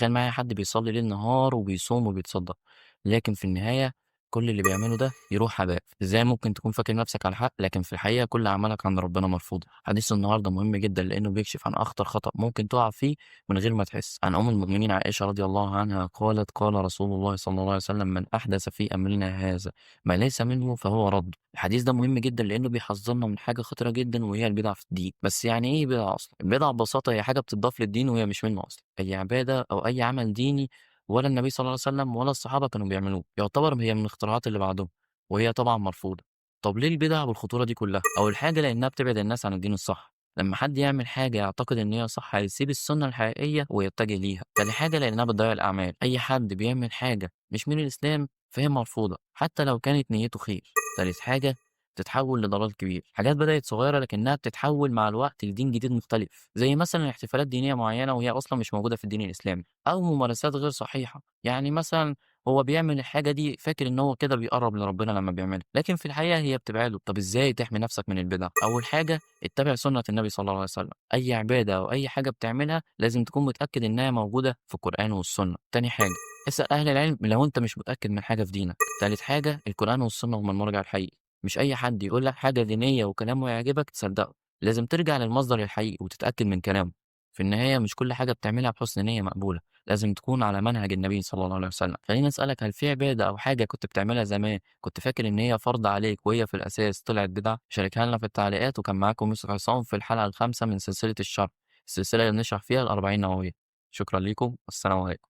تخيل معايا حد بيصلي ليل نهار وبيصوم وبيتصدق، لكن في النهاية كل اللي بيعمله ده يروح هباء. إزاي ممكن تكون فاكر نفسك على حق لكن في الحقيقة كل أعمالك عند ربنا مرفوضة؟ حديث النهاردة مهم جدا لأنه بيكشف عن أخطر خطأ ممكن تقع فيه من غير ما تحس. عن أم المؤمنين عائشة رضي الله عنها قالت: قال رسول الله صلى الله عليه وسلم: من أحدث في أمرنا هذا ما ليس منه فهو رد. الحديث ده مهم جدا لأنه بيحذرنا من حاجة خطيرة جدا وهي البدع في الدين. بس يعني إيه بدعة أصلا؟ البدعة ببساطة هي حاجة بتضاف للدين وهي مش منه أصلا. أي عبادة أو أي عمل ديني ولا النبي صلى الله عليه وسلم ولا الصحابة كانوا بيعملوه، يعتبر هي من الاختراعات اللي بعدهم، وهي طبعا مرفوضة. طب ليه البدع بالخطورة دي كلها؟ أول حاجة لأنها بتبعد الناس عن الدين الصح. لما حد يعمل حاجة يعتقد إن هي صح هيسيب السنة الحقيقية ويتجه ليها. تاني حاجة لأنها بتضيع الأعمال. أي حد بيعمل حاجة مش من الإسلام فهي مرفوضة حتى لو كانت نيته خير. تالت حاجة تتحول لضلال كبير. حاجات بدأت صغيرة لكنها بتتحول مع الوقت لدين جديد مختلف، زي مثلا احتفالات دينية معينة وهي أصلا مش موجودة في الدين الإسلامي، أو ممارسات غير صحيحة. يعني مثلا هو بيعمل الحاجة دي فاكر إن هو كده بيقرب لربنا لما بيعملها، لكن في الحقيقة هي بتبعده. طب إزاي تحمي نفسك من البدع؟ أول حاجة اتبع سنة النبي صلى الله عليه وسلم. أي عبادة أو أي حاجة بتعملها لازم تكون متأكد إنها موجودة في القرآن والسنة. تاني حاجة اسأل أهل العلم لو أنت مش متأكد من حاجة في دينك. تالت حاجة القرآن والسنة هما المرجع الحقيقي. مش أي حد يقول لك حاجة دينية وكلامه يعجبك تصدقه، لازم ترجع للمصدر الحقيقي وتتأكد من كلامه. في النهاية مش كل حاجة بتعملها بحسن نية مقبولة، لازم تكون على منهج النبي صلى الله عليه وسلم. خليني أسألك، هل في عبادة أو حاجة كنت بتعملها زمان كنت فاكر إن هي فرض عليك وهي في الأساس طلعت بدعة؟ شاركها لنا في التعليقات. وكان معاكم يوسف عصام في الحلقة الخامسة من سلسلة الشرح، السلسلة اللي بنشرح فيها الأربعين نووية. شكرا لكم والسلام عليكم.